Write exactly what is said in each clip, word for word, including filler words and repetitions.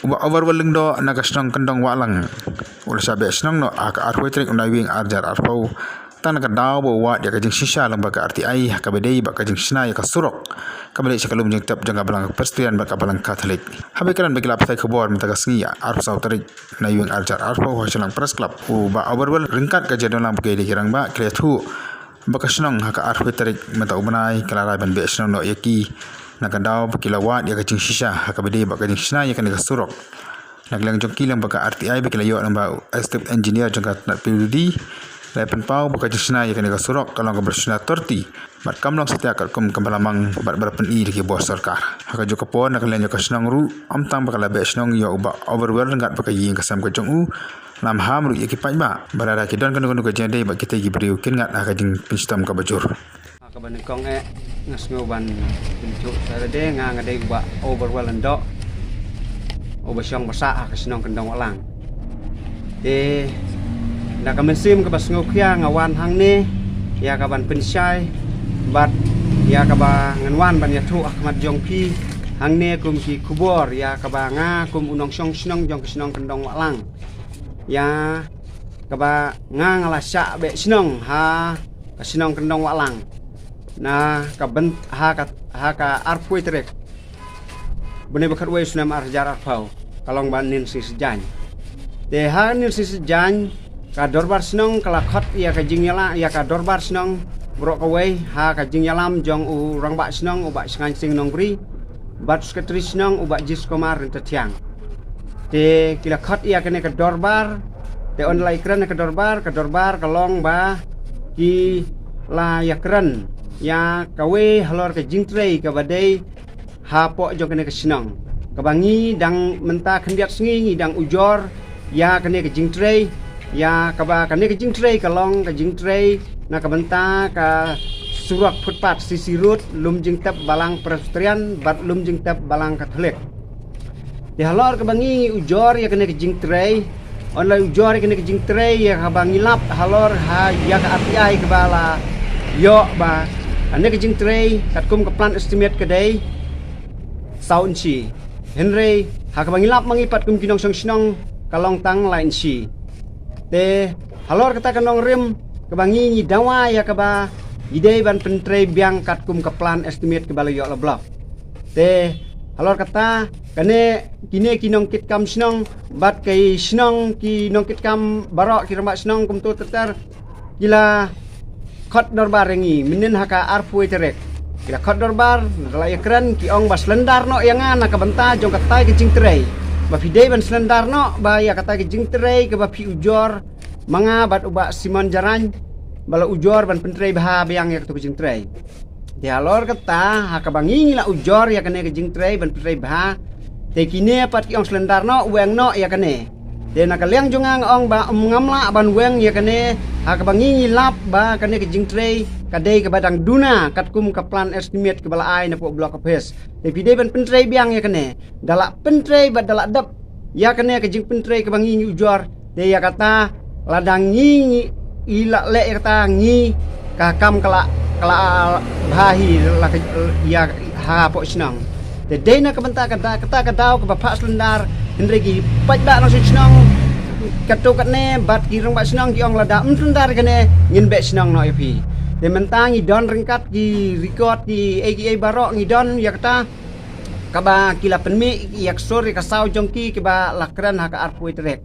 Bah Overwell Lyngdoh na ka shnong Kyndong Wahlang u la shah beh shnong noh ha ka arphew tarik u Naiwieng arhajar arphew, tang na ka daw ba u wad ïa ka jingshisha lyngba ka R T I ha kaba dei bad ka jingshna ïa ka surok kaba leit sha ka lum jingtep jong ka Balang Presbyterian bad ka Balang Katholik. Haba ïakren bad ki lad pathai khubor mynta ka sngi arphew saw tarik Naiwieng arhajar arphew ha Shillong Press Club, u Bah Overwell ryngkat ka jingdon lang bad ki rangbah ki la ïathuh ba ka shnong ha ka arphew tarik mynta u bnai ka la rai ban beh shnong noh ïa ki na ka daw ba ki la wad ïa ka jingshisha ha kaba dei bad ka jingshna ïa kane ka surok. Na ka liang jong ki lyngba ka R T I ba ki la ïoh lyngba u Executive Engineer jong ka tnat P W D, la pynpaw ba ka jingshna ïa kane ka surok ka long kaba shna torti bad kam long satia katkum kaba la mang bad ba la pyni da ki bor sorkar. Ha kajuh ka por, na ka liang jong ka shnong ruh, ym tang ba ka la beh shnong ïa u Bah Overwell ryngkat bad ka ïing ka sem ka jong u, la maham ruh ïa ki paidbah. Bad lada ki don kano kano ka jingïadei bad kita ki briew, kin ngat ha ka jingpynshitom kaba jur. Ha kaba nyngkong eh, nga sngew ban pynshong sha lade, nga nga dei u Bah Overwell Lyngdoh, uba shong ba sah ha ka shnong Kyndong Wahlang. Te na ka mynsiem kaba sngewkhia nga wan hangne ïa ka ban pynshai bad ïa kaba ngan wan ban ïathuh ha khmat jong phi hangne kum ki khubor ïa kaba nga kum u nongshong shnong jong ka shnong Kyndong Wahlang, ïa kaba nga nga la shah beh shnong ha ka shnong Kyndong Wahlang na ka byn ha ka ha ka arphew tarik bnai ba khatwei snem arhajar arphew, ka long ba nin si sejaiñ. Te ha nin si sejaiñ ka dorbar shnong ka la khot ïa ka jingïalam, ïa ka dorbar shnong baroh kawei ha ka jingïalam jong u rangbah shnong u Bah Shngain Sing Nongbri bad sekretari shnong u Bah Jis Kumar Ryntathiang. Te ki la khot ïa kane ka dorbar, te ynda la ïakren ka dorbar, ka dorbar ka long ba ki la ïakren ïa kawei halor ka jingtrei kaba dei hapoh jong kane ka shnong, kaba ngi dang mynta khyndiat sngi ngi dang ujor ïa kane ka jingtrei, ïa kaba kane ka jingtrei ka long ka jingtrei na ka bynta ka surok footpath, C C road, lum jingtep Balang Presbyterian bad lum jingtep Balang Katholik. Te halor kaba ngi ngi ujor ïa kane ka jingtrei, ynda la ujor ïa kane ka jingtrei ïa kaba ngi lap halor ha ïa ka R T I kaba la ïoh ba kane ka jingtrei katkum ka plan estimate ka dei saw inshi. Hynrei ha kaba ngi lap ma ngi pat kum ki nongshong shnong ka long tang lai inshi. Te halor kata ka nongrim kaba ngi ngi dawa ïa kaba ngi dei ban pyntrei biang katkum ka plan estimate kaba la ïoh la block. Te halor kata kane kine ki nongkitkam shnong bad ki shnong ki nongkitkam baroh ki rangbah shnong kumto ter ter ki la khot dorbar ïa ngi mynnin ha ka arphew tarik. Ki la khot dorbar, da la ïakren ki ong ba slendar noh ïa nga na ka bynta jong katai ka jingtrei. Ba phi dei ban slendar noh ba ïa katai ka jingtrei kaba phi ujor ma nga bad u Bah Simon Jarain ba la ujor ban pyntrei bha biang ïa kato ka jingtrei. Te halor kata ha kaba ngi ngi la ujor ïa kane ka jingtrei ban pyntrei bha, te kine pat ki ong slendar noh, weng noh ïa kane. Te na ka liang jong nga nga ong ba ym ngam lah ban weng ïa kane ha kaba ngi ngi lap ba kane ka jingtrei ka dei kaba dang duna katkum ka plan estimate kaba la ai na poh block office. Te phi dei ban pyntrei biang ïa kane. Da la pyntrei bad da la dep ïa kane ka jingpyntrei kaba ngi ngi ujor, te ïa kata lada ngi ngi i la leh ïa kata ngi ka kam ka la ka la bha hi la ka ïa hapoh shnong. Te dei na ka bynta ka da kata ka daw kaba phah slendar, hynrei ki paidbah nongshong shnong katto katne bad ki rangbah shnong ki ong lada ym slendar ïa kane ngin beh shnong noh ïa phi. Te mynta ngi don ryngkat ki record ki ei ki ei baroh ngi don ïa kata kaba ki la pynmih ïa ka sur ïa ka saw jong ki kiba la kren ha ka arphew tarik.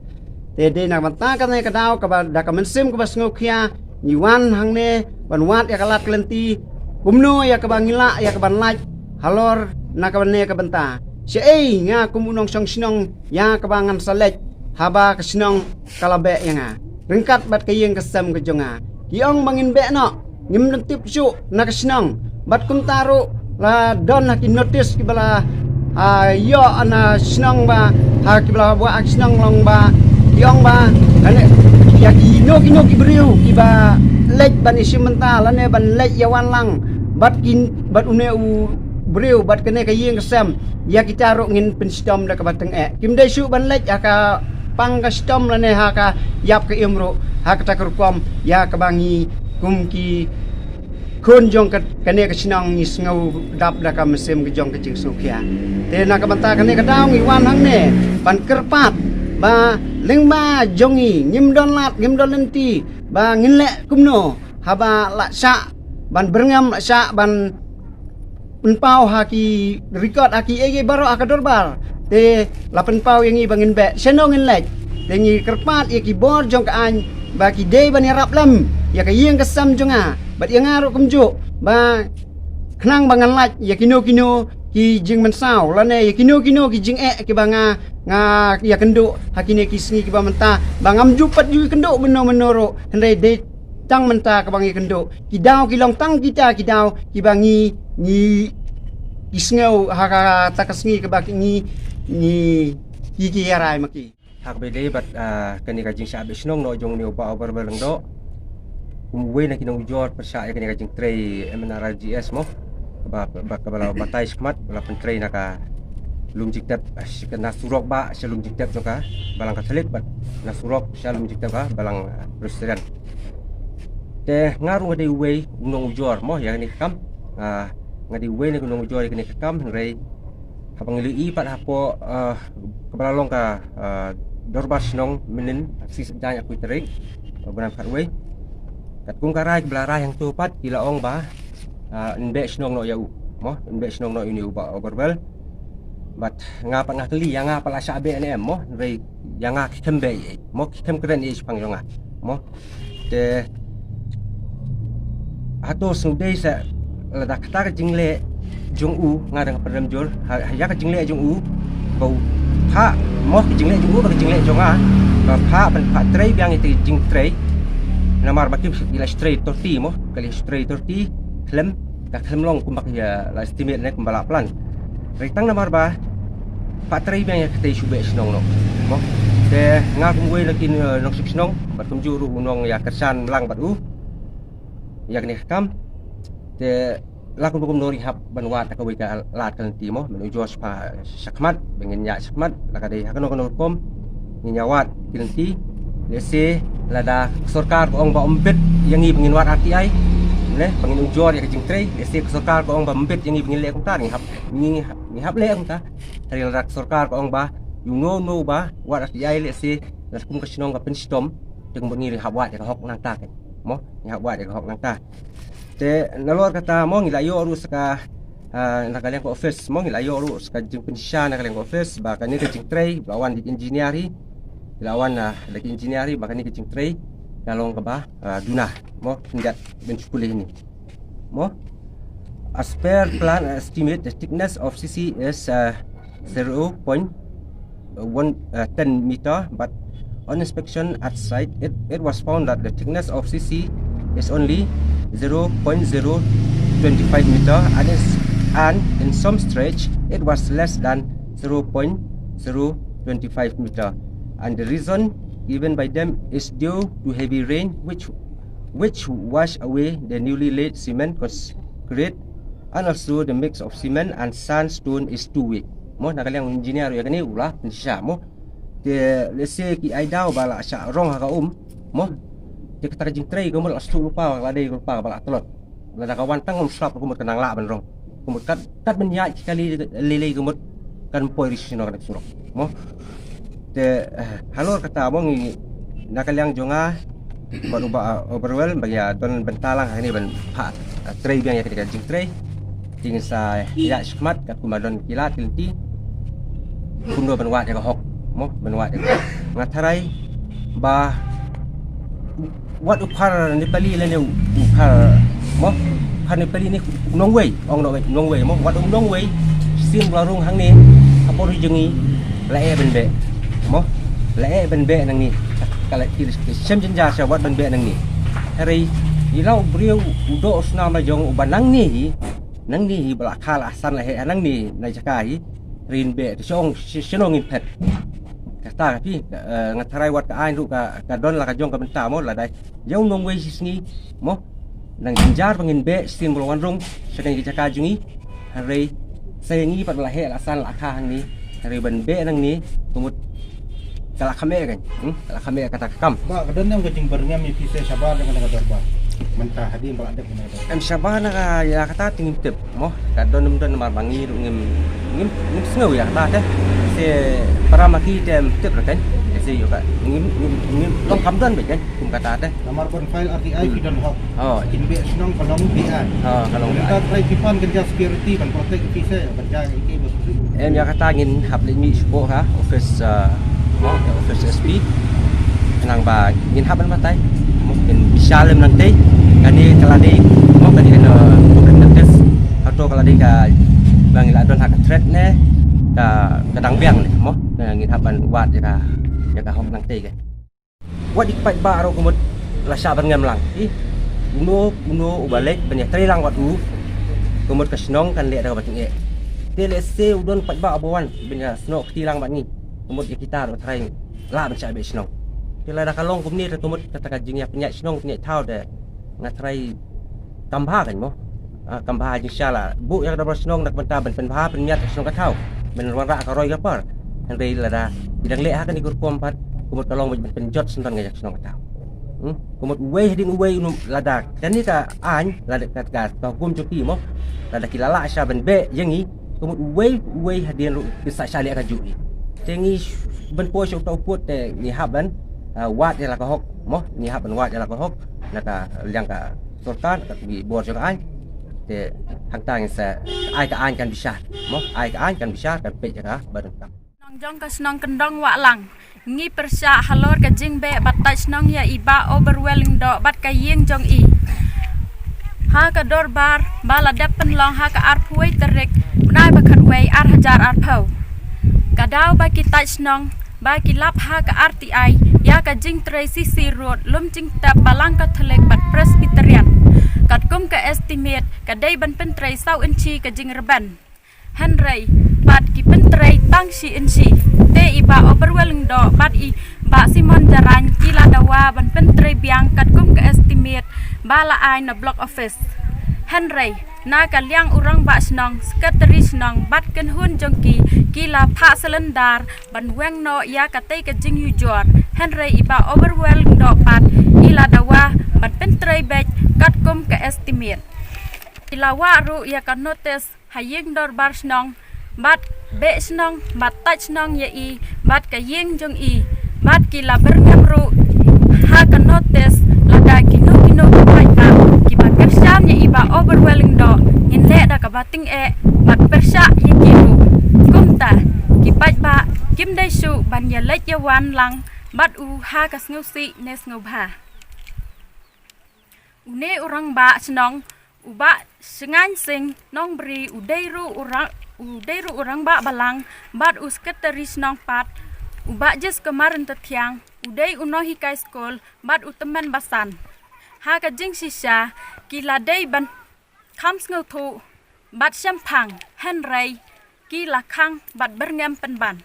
Te dei na ka bynta kane ka daw kaba da ka mynsiem kaba sngewkhia ngi wan hangne ban wad ïa ka lad ka lynti kumno ïa kaba ngi lah ïa kaban lait halor na kane ka bynta. Shaei nga kum u nongshong shnong ïa kaba ngan sa leit haba ka shnong ka la beh ïa nga ryngkat bad ka ïing ka sem ka jong nga. Ki ong ba ngin beh noh, ngim don tip shuh na ka shnong. Bad kumta ruh la don ha ki notice kiba la ha ïoh na shnong ba ha kiba la buh ha ki shnong long ba ki ong ba kane ïa kino kino ki briew kiba leit ban ïashim bynta lane ban leit ïawan lang bad ki bad une u briew bad kane ka ïing ka sem, ïa kita ruh ngin pynshitom da kaba tyngeh. Kim dei shuh ban leit ha ka pang ka shitom lane ha ka ïap ka im ruh ha kata ka rukom ïa kaba ngi kum ki khun jong ka, kane ka shnong ngi sngew dap da ka mynsiem ka jong ka jingsngewkhia. Te na ka bynta kane ka daw ngi wan hangne ban kyrpad ba lyngba jong ngi ngim don lad ngim don lynti ba ngin leh kumno haba la shah ban byrngem, la shah ban pynpaw ha ki record ha ki ei ei baroh ha ka dorbar. Te la pynpaw ïa ngi ba ngin beh, shano ngin leit? Te ngi kyrpad ïa ki bor jong ka aiñ ba ki dei ban ïarap lem ïa ka ïing ka sem jong nga bad ïa nga ruh kumjuh, ba khnang ba ngan lait ïa kino kino ki jingmynsaw lane ïa kino kino ki jingeh kiba nga, nga ïakynduh ha kine ki sngi kiba mynta, ba ngam ju pat ju ïakynduh mynno mynno ruh, hynrei dei tang mynta kaba ngi ïakynduh. Ki daw ki long tang kita ki daw kiba ngi, ngi, ngi sngew ha kata ka sngi kaba ngi, ngi, ngi ki ïarai ma ki. Ha kaba ïadei bad, ah, kane ka jingshah beh shnong noh jong une u Bah Oberwel Lyngdoh, kum uwei na ki nongujor pyrshah ïa kane ka jingtrei M N R I G S mo, kaba, ba, kaba la batai shakhmat, ba la pyntrei na ka lum jingtep, ah, sha ka, na surok bah sha lum jingtep jong ka Balang Katholik bad na surok sha lum jingtep ka Balang, ah, Presbyterian. Te nga ruh nga dei uwei u nongujor mo ïa kane ka kam. Ah, nga dei uwei na ki nongujor ïa kane ka kam, hynrei haba ngi ïohi pat hapoh, ah, kaba la long ka, ah, dorbar shnong mynnin ha ka sngi Saitjaiñ arphew tarik, ah, bnai khatwei. Katkum ka rai kaba la rai hangto pat ki la ong ba, ah, yn beh shnong noh ïa u mo, yn beh shnong noh ïa une u Bah Oberwel. Bad nga pat nga kylli ïa nga pat la shah beh ne em mo, hynrei ïa nga ki khlem beh ei ei mo, ki khlem kren ei ei shaphang jong nga mo. Te hato sngewdei sa lada kata ka jingleh jong u, nga dang pyrem jur ha, ha ïa ka jingleh jong u, ba u phah mo ka jingleh jong u bad ka jingleh jong nga, ba phah ban phah trei biang ïa ka jingtrei. Namar ba ki la trei thirty mo, ka la trei thirty, khlem, ka khlem long kumba ki la estimate ne kumba la plan. Hynrei tang namar ba phah trei biang ïa katei shu beh shnong noh mo. Te nga kum uwei na ki, eh, nongshong shnong bad kumjuh ruh u nongïakyrshan lang bad u ïa kane ka kam. Te la kumno kumno ngi hap ban wad da kawei ka lad ka lynti mo, ban ujor shaphang shakhmat, ba ngin ïaid shakhmat la ka dei ha kano kano rukom ngin ïa wad ki lynti. Lehse lada ka sorkar ka ong ba ym bit ïa ngi ba ngin wad R T I ne, ba ngin ujor ïa ka jingtrei, lehse ka sorkar ka ong ba ym bit ïa ngi ba ngin leh kumta, ngi hap, ngi hap, ngi hap leh kumta. Hynrei lada ka sorkar ka ong ba ïa uno uno uba wad R T I, lehse lada kum ka shnong ka pynshitom, te kumba ngi hap wad ïa ka hok nangta kan mo, ngi hap wad ïa ka hok nangta. Te nalor kata mo ngi la ïoh ruh sa ka, ah, na ka liang ka office mo, ngi la ïoh ruh sa ka jingpynshisha na ka liang ka office ba kane ka jingtrei ba la wan da ki engineer hi, ba la wan, ah, da ki engineer hi ba kane ka jingtrei ka long kaba, ah, duna mo, khyndiat ban shu pule hi ne mo. As per plan estimate, the thickness of C C is, uh, zero point one, uh, ten meter, but on inspection at site, it, it was found that the thickness of C C is only zero point zero twenty-five meter, and is, and in some stretch, it was less than zero point zero twenty-five meter. And the reason given by them is due to heavy rain, which, which wash away the newly laid cement concrete, and also the mix of cement and sandstone is too weak. Mo, na ka liang engineer ïa kane u la pynshisha mo. Te lehse ki ai daw ba la shah rong ha ka um mo. Te kata ka jingtrei ka mut la shu lypa, la dei lypa ba la tlot. Lada ka wan tang um slap ka mut ka nang lah ban rong. Ka mut kat, kat ban ïaid ki kali lei lei ka mut kan poi ri shisha na ka surok mo. Te, eh, halor kata mo ngi na ka liang jong nga bad u Bah, eh, Oberwel ba ngi ïa don bynta lang hangne ban phah, eh, trei biang ïa ka jingtrei. Te ngin sa ïaid shakhmat katkum ba don ki lad ki lynti kumno ban wad ïa ka hok mo, ban wad ïa ka hok. Nga tharai ba wat u khar Nepali lane u khar mo, khar Nepali ne u nongwei, ong nongwei, nongwei mo, wat u nongwei shisien ba la rung hangne ha por jong ngi la eh ban beh mo, la eh ban beh nangne. Ka la ki shem jynjar sha wat ban beh nangne. Hynrei ïa la u briew u doh u snam la jong u ba nangne hi, nangne hi ba la kha la san la heh ha nangne na jaka hi, hynrei beh te shong shano ngin phet. Kata ka phi, eh, nga tharai wat ka aiñ ruh ka, ka don la ka jong ka bynta mo, la dei ïa u nongwei shi sngi mo. Nang jynjar ba ngin beh shisien ba la wan rung sha kane ka jaka jong ngi. Hynrei sa ïa ngi pat ba la heh la san la kha hangne, hynrei ban beh nangne ka mut ka la kham eh kan, hmm? Ka la kham eh kata ka kam. Bah, ka don ne em ka jingbyrngem ïa phi shabar jong kane ka dorbar? Mynta hadien ba la dep mynta. Em, shabar na ka, ïa kata te ngim tip mo. Ka don ym don namar ba ngi ruh ngim, ngim, ngim sngew ïa kata te. Te para ma ki te ym tip ruh kan. Te ïoh ka ngim, ngim, ngim long kam don beit kan kum kata te. Namar ban file R T I phi don hok. Oh. Kin beh shnong ka long beh ai. Oh, ka long beh ai. Mynta trai phi pan kan ïa security ban protect phi se ban ïa ki ba susu. Em, ïa kata ngin hap leit mih shuh ha office, uh, mo, office S P. Khnang ba ngin hap ban batai. Mo, ngin bishar lem nangtei. Kane ka la dei mo, kane ka, uh, notice. Hato ka la dei ka ba ngi la don ha ka threat ne ka, ka dang biang ne mo. Ngin hap ban wad ïa ka, ïa ka hok nangtei ka. Wat ïa ki paidbah ruh ka mut la shah ban ngam lang. Ih, uno uno uba leit ban ïatrei lang bad u, ka mut ka shnong kan leh da kaba tyngeh. Te lehse u don paidbah uba wan ban ïasnoh kti lang bad ngi, ka mut ïa kita ruh trai lah ban shah beh shnong. Te lada ka long kumne te ka mut kata ka jingïapynïaid shnong pynïaid thaw te nga trai kam bha kan mo. Ah, kam bha jingshisha la buh ïa ka dorbar shnong na ka bynta ban pynbha pynmiat ka shnong ka thaw ban wanrah ka roi ka par. Hynrei lada ki dang leh ha kane ka rukom pat, ka mut ka long ban pynjot sngewthuh ïa ka shnong ka thaw. Hmm? Ka mut uwei hadien uwei, lada kane ka aiñ, lada ka, ka, ka hukum jong ki mo, lada ki la lah shisha ban beh ïa ngi, ka mut uwei uwei hadien ruh kin sa shah leh kajuh hi. Te ngi sh-, ban poi sha uta u pud te ngi hap ban, ah, wad ïa la ka hok mo, ngi hap ban wad ïa la ka hok na ka liang ka sorkar, ka bor jong ka aiñ. Te hangta ngin sa ai ka aiñ kan bishar mo, ai ka aiñ kan bishar, kan peit ïa kaba donkam. Nongjong ka shnong Kyndong Wahlang, ngi pyrshah halor ka jingbeh bad tait shnong ïa i Bah Oberwell Lyngdoh bad ka ïing jong i ha ka dorbar ba la dep pynlong ha ka arphew tarik bnai ba khatwei ar hajar arphew. Ka daw ba ki tait shnong ba ki lap ha ka R T I ïa ka jingtrei C C Road, lum jingtep Balang Katholik bad Presbyterian. Katkum ka estimate ka dei ban pyntrei saw inchi ka jingrben. Hynrei pat ki pyntrei tang shi inchi. Te i Bah Oberwell Lyngdoh bad i Bah Simon Jarain ki la dawa ban pyntrei biang katkum ka estimate ba la ai na block office. Hynrei na ka liang u rangbah shnong, secretary shnong bad kynhun jong ki, ki la phah shalendar ban weng noh ïa katei ka jingjujor. Hynrei i Bah Oberwell Lyngdoh pat i la dawa ban pyntrei beit katkum ka estimate. I la wad ruh ïa ka notice ha ïing dorbar shnong bad beh shnong bad tait shnong ïa i bad ka ïing jong i bad ki la byrngem ruh ha ka notice. Lada kino kino ki paidbah kiba kyrshan ïa i Bah Oberwell Lyngdoh, ngin leh da kaba tyngeh bad pyrshah ïa ki ruh. Kumta ki paidbah kim dei shuh ban ïaleit ïawan lang bad u ha ka sngewsih ne sngewbha. Une u rangbah shnong, u Bah Shngain Sing Nongbri, u dei ruh u ra-, u dei ruh u rangbah balang bad u secretary shnong pat. U Bah Jeskumar Ryntathiang, u dei u nonghikai skul bad u tymmen basan. Ha ka jingshisha ki la dei ban kham sngewthuh bad shemphang, hynrei ki la khang bad byrngem pynban.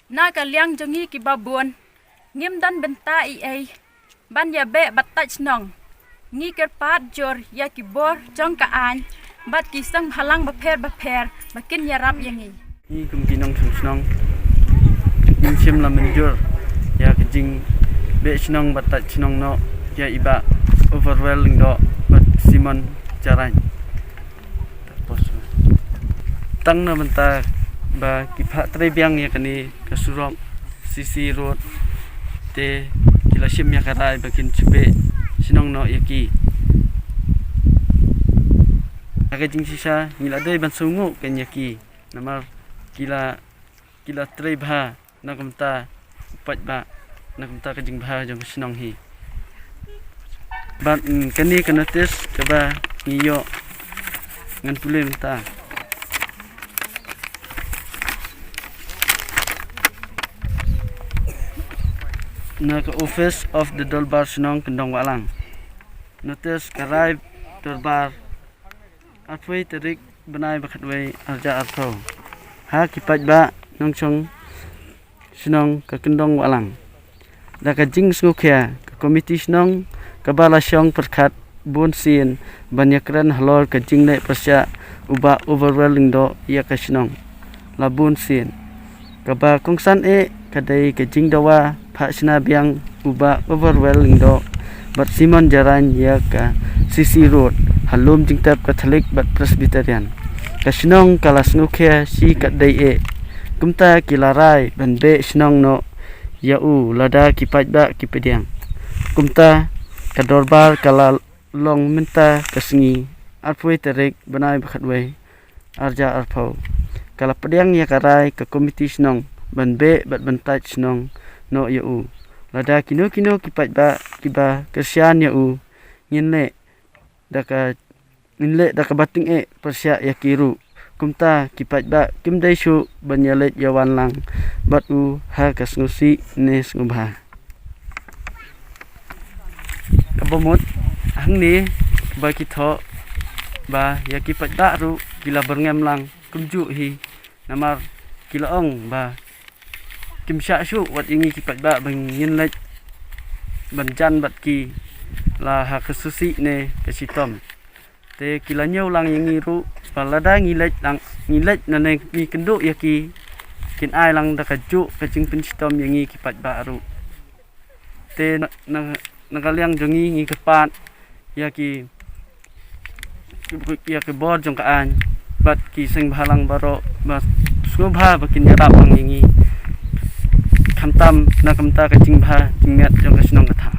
Na ka liang jong ngi kiba bun, ngim don bynta ei ei ban ïabeh bad tait shnong. Ngi kyrpad jur ïa ki bor jong ka aiñ bad ki seng bhalang bapher bapher ba kin ïarap ïa ngi. Ngi kum ki nongshong shnong ngim shym la mynjur ïa ka jingbeh shnong bad tait shnong noh ïa i Bah Oberwell Lyngdoh bad Simon Jarain. Tang na bynta ba ki phah trei biang ïa kane ka surok C C Road te ki la shim ïa ka rai ba kin shu beh shnong noh ïa ki. Ha ka jingshisha ngi la dei ban sngewnguh kein ïa ki namar ki la, ki la trei bha na ka bynta u paidbah, na ka bynta ka jingbha jong ka shnong hi. Bad, mm, kane ka notice kaba ngi ïoh ngan pule mynta na ka Office of the Dorbar Shnong Kyndong Wahlang. Notice ka rai dorbar arphew tarik bnai ba khatwei arja arphew. Ha ki paidbah nongshong shnong ka Kyndong Wahlang. Da ka jingsngewkhia ka komiti shnong kaba la shong pyrkhat bun sien ban ïakren halor ka jingleh pyrshah u Bah Overwell Lyngdoh ïa ka shnong la bun sien. Kaba kongsan eh ka dei ka jingdawa phah shna biang u Bah Overwell Lyngdoh bad Simon Jarain ïa ka C C Road ha lum jingtep Katholik bad Presbyterian. Ka shnong ka la sngewkhia shi katdei eh. Kumta ki la rai ban beh shnong noh ïa u lada ki paidbah ki pdiang. Kumta ka dorbar ka la long mynta ka sngi arphew tarik bnai ba khatwei arja arphew. Ka la pdiang ïa ka rai ka komiti shnong ban beh bad ban tait shnong noh ïa u. Lada kino kino ki paidbah kiba kyrshan ïa u ngin leh da ka ngin leh da kaba tyngeh pyrshah ïa ki ruh. Kumta ki paidbah kim dei shuh ban ïaleit ïawan lang bad u ha ka sngewsih ne sngewbha. Kaba mut hangne ba ki thoh ba ïa ki paidbah ruh ki la byrngem lang kumjuh hi, namar ki la ong ba kim shah shuh wat ïa ngi ki paidbah ba ngin leit ban jan bad ki la ha ka sngewsih ne ka shitom. Te ki la ñiew lang ïa ngi ruh ba lada ngi leit lang ngi leit nane ngi kynduh ïa ki kin ai lang da kajuh ka jingpynshitom ïa ngi ki paidbah ruh. Te na, na, na ka liang jong ngi ngi kyrpad ïa ki ïa ki bor jong ka aiñ bad ki seng bhalang baroh ba sngewbha ba kin ïarap lang ïa ngi khamtam na ka bynta ka jingbha jingmiat jong ka shnong ka thaw.